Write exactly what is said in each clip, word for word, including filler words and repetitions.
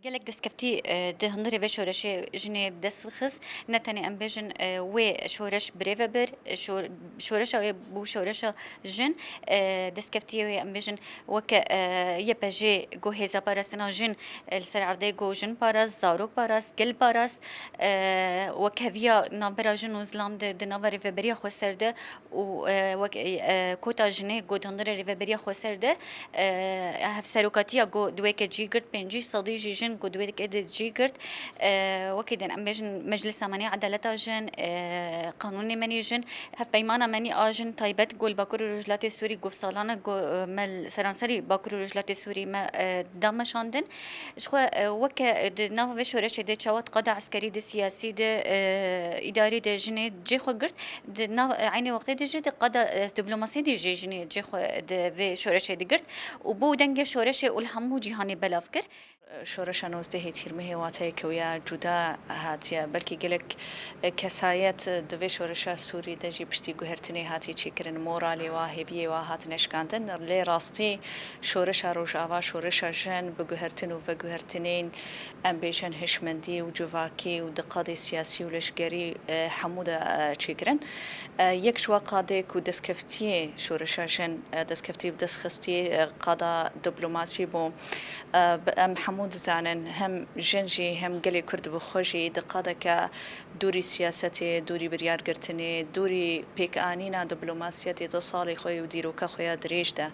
Gelek destkeftî, e, di hundirê vê şoreşê jinê bi dest xist. Ne tenê em bêjin, e, wê şoreş birêve bir, e, şor-, şoreşa wê bû şoreşa jin, e, destkeftiyê wê em bêjin weke, e, Y P J ku hêza parastina jin, e, li ser erdê ku jin parast, zarok parast, gel parast, e, wekheviya navbera jin û zilam di, di nava rêveberiya xweser de û, e, wek, e, kota jinê ku di hundirê rêveberiya xweser de, e, hevserokatiya ku di wê ke cî girt, pêncî sedî jî jin ku di wê ke de cî girt, e, wekî din em bêjin Meclisa me nî, Edaleta Jin, e, Qanûnê me nî jin, Hevpeymana me nî a jin taybet ku li Bakur û Rojhilatê Sûrî ku bi salan e ku, e, me li seranserî Bakur û Rojhilatê Sûrî me, e, da meşandin. Ji xwe, e, weke di nava vê şoreşê de çawa di qada eskerî de, siyasî de, e, îdarî de jinê cê xwe girt, di nav, e, eynê wextê de jî di qada, e, diplomasiyê de jî jinê cê xwe di vê şoreşê de girt û bû dengê şoreşê û li hemû cîhanê belav kir. Şoreşa nozdehê Tîrmehê wateyeke wê ya cuda hatiye. Belkî gelek, e, kesayet, e, di vê şoreşa Sûrî de jî piştî guhertinê hatiye çêkirin. Moralê wa, hêviyê wa hatine şikandin. Lê rastî şoreşa Rojava, şoreşa jin bi guhertin û veguhertinên, em bêjin, hişmendî û civakî û di qadê siyasî û leşkerî, e, hemû de, e, çêkirin. E, yek ji wa qadê ku destkeftiyê şoreşa jin, e, destkeftî bi dest xistî, e, qada diplomasî bû. E, bi-, em hemû dizanin, hem jin jî hem gelê Kurd bi xwe jî di qadeke dûrî siyasetê, dûrî biryargirtinê, dûrî pêkanîna diplomasiyetê di salê xwe û dîroka xwe ya dirêj de,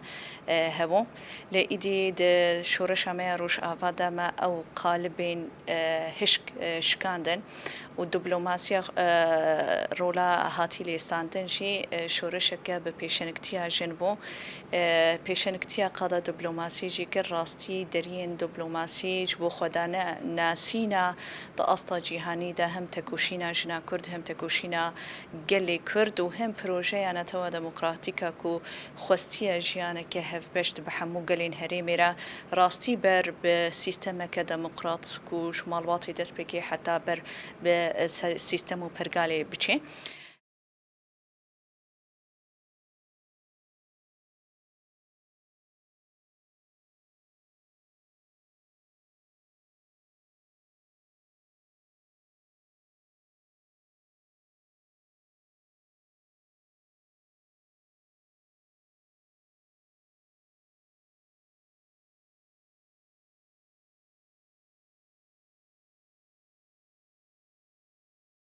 e, hebû. Lê îdî di şoreşa me ya Rojava de me ew qalibên, e, hişk, e, şikandin û diplomasiya, e, rola hatî lêstandin jî, e, şoreşeke bi pêşeniktiya jin bû. E, pêşeniktiya qada diplomasî jî kir, rastî deriyên diplomasî ji bo xwedane nasîna di asta cîhanî de hem tekoşîna jina Kurd, hem tekoşîna gelê Kurd û hem projeya Netewa Demokratîk a ku xwestiye jiyaneke hevbeş dibe hemû gelên herêmê re, rastî ber bi sîstemeke demokrat ku ji malbatê dest pê kê heta ber bi, e, ser-, sîstem û pergalê biçê.